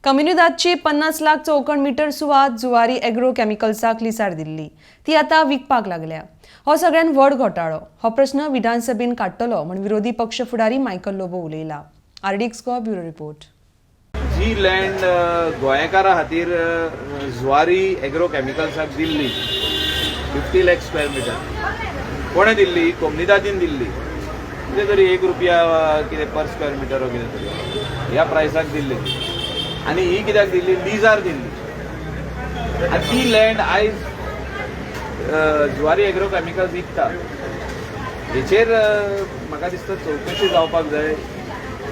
कम्युनिदादची 50 lakh चौखण metre सुवात Zuari agro केमिकल्साक लिसार दिल्ली. ती आतां विकपाक लागल्या. हो सगळ्यात व्हड घोटाळो. हो प्रश्न विधानसभेन काडटलो म्हूण विरोधी पक्ष फुडारी मायकल लोबो उलयला. RDX Goa, bureau report. जी लँड गोंयकारा खातीर जुवारी एग्रो केमिकल्साक दिल्ली, 50 लॅक स्क्वेअर मिटर, कोणें दिल्ली? कोमनिदादीन दिल्ली. कितें तरी 1 रुपया कितें पर स्क्वेअर मिटर कितें तरी ह्या प्रायसाक दिल्ली. आनी ही कित्याक दिल्ली? लिजार दिल्ली. आनी ती लँड आयज जुवारी एग्रो केमिकल्स विकता. हेचेर म्हाका दिसता चवकशी जावपाक जाय.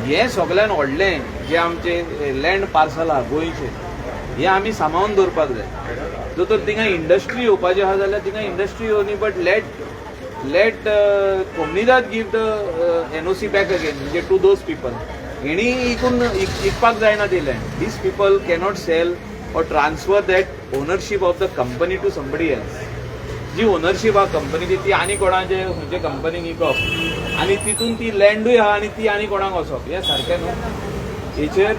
हें सगळ्यान व्हडलें जें आमचें लँड पार्सल आहा गोंयचें, हें आमी सांबाळून दवरपाक जाय. जर तर थिंगा इंडस्ट्री येवपाची आहा जाल्यार थिंगा इंडस्ट्री येवनी, but let Comunidade give the NOC back again म्हणजे टू those people. हेणी इकून इकपाक जायना ती land. These people cannot sell or transfer that ownership of the company to somebody else. Ji ownership आहा कंपनीची, ती आनी कोणाचे खंयचे कंपनीक विकप आनी तितून ती लँडूय आहा आनी ती आनी कोणाक वचप, हें सारकें न्हू. हेचेर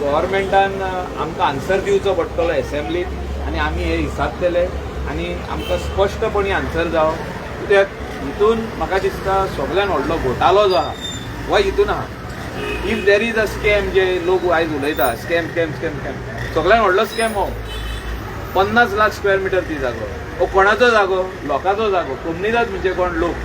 गव्हर्मेंटान आमकां आन्सर दिवचो पडटलो एसेंब्लीत आनी आमी हे हिसाबतले आनी आमकां स्पश्टपणी आन्सर जावो, कित्याक हितून म्हाका दिसता सगळ्यान व्हडलो घोटालो जो आहा हो हितून आहा. If there is a scam, जे लोक आयज उलयता, स्कॅम, स्कॅम, स्कॅम, स्कॅम, सगळ्यान व्हडलो स्कॅम हो. 50 लाख स्क्वेअर मिटर ती जागो. हो कोणाचो जागो? लोकांचो जागो. कोमनिदाद म्हणजे कोण? लोक.